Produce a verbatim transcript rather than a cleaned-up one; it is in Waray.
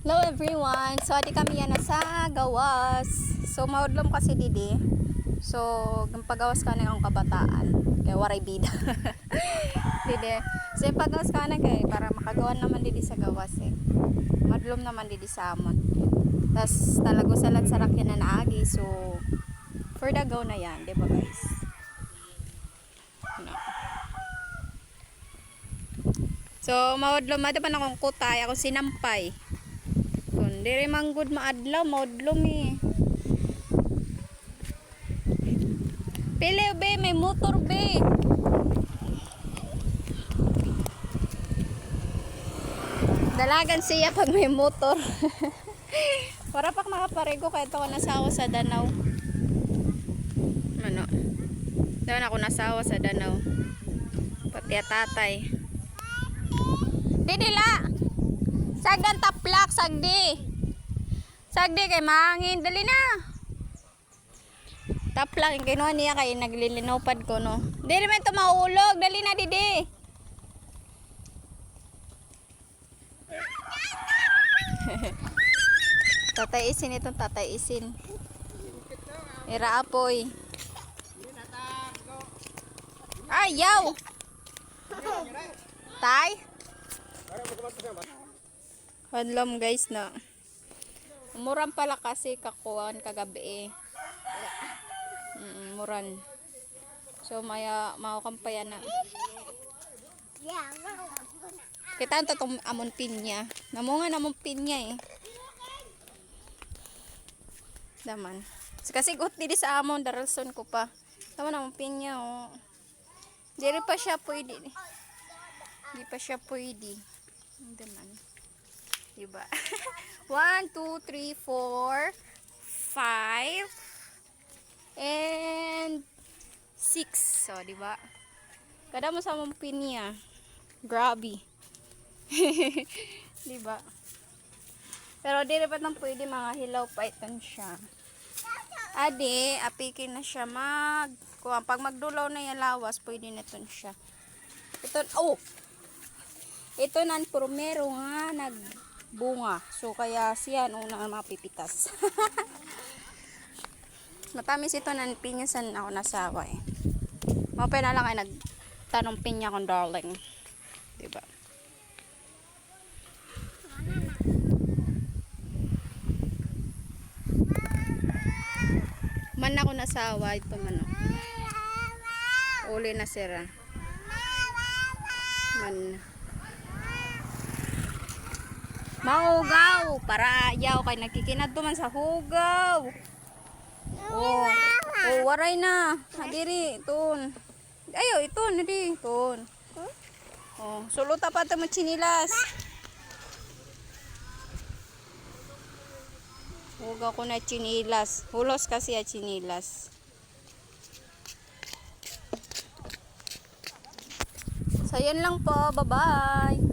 Hello everyone! So, adi kami yana sa gawas. So, maudlom kasi didi. So, ginpagawas ko anay akon kabataan. Kay waray bida. Didi. So, ginpagawas ko anay kay para makagawan naman didi sa gawas, eh. Maudlom naman didi sa amon. Tas, talagos la an sarakyan nga naagi. So, for the go na yan. Di ba, guys? No. So, maudlom, adi pa an akon kutay, akon sinampay. Kun diri man gud maadlaw, maudlom, eh. Pili, be, may motor, be. Dalagan siya pag may motor. Wara pa ak nakaparigo kay adto akon asawa sa Danao. Ano? Adto akon asawa sa Danao. Pati an tatay. Didi la. Sagdi an taplak, sagdi. Sagdi kay mahangin. Dali na. Taplak, kinuha niya kay naglilinupad kuno. Diri man ito mahulog. Dali na, didi. Tatay Isin iton, Tatay Isin. Ira apoy. Ayaw! Tay? Hadlom, guys, no? Umuran pala kasi kakuan kagab-i. Mm, umuran. So, maya, maukampayan na. Kita an tatong amon pinya. Namunga an amon pinya, eh. Daman. Kasi gut didi sa amon, daralson ko pa. Daman amon pinya, oh. Diri pa siya pwede. Di pa siya pwede. Daman. Diba? One, two, three, four, five, and six. So, diba? Kadamo sa amon pinya. Grabe. Diba? Pero diri pa iton pwede, mga hilaw pa iton siya. Adi, apiki na siya mag, kuan, pag magdulaw na iya lawas, pwede na iton siya. Ito, oh! Ito na an primero nga nagbunga. So, kaya siya an una nga mapipitas. Matamis ito na an pinya san akon asawa, eh. Maupay na la kay nagtanom pinya akon darling. Diba? Man akon asawa, ito man, oh. Uli na sira. Man. Mahugaw, para ayaw kay nagkikinadto man sa hugaw. Oh. Oh, waray na. Hadiri, iton. Ayaw, iton, diri, iton. Oh, sul-ota pa ito mo tsinilas. Hugaw ko na tsinilas. Hulos kasi an tsinilas. So, yun lang po. Bye-bye.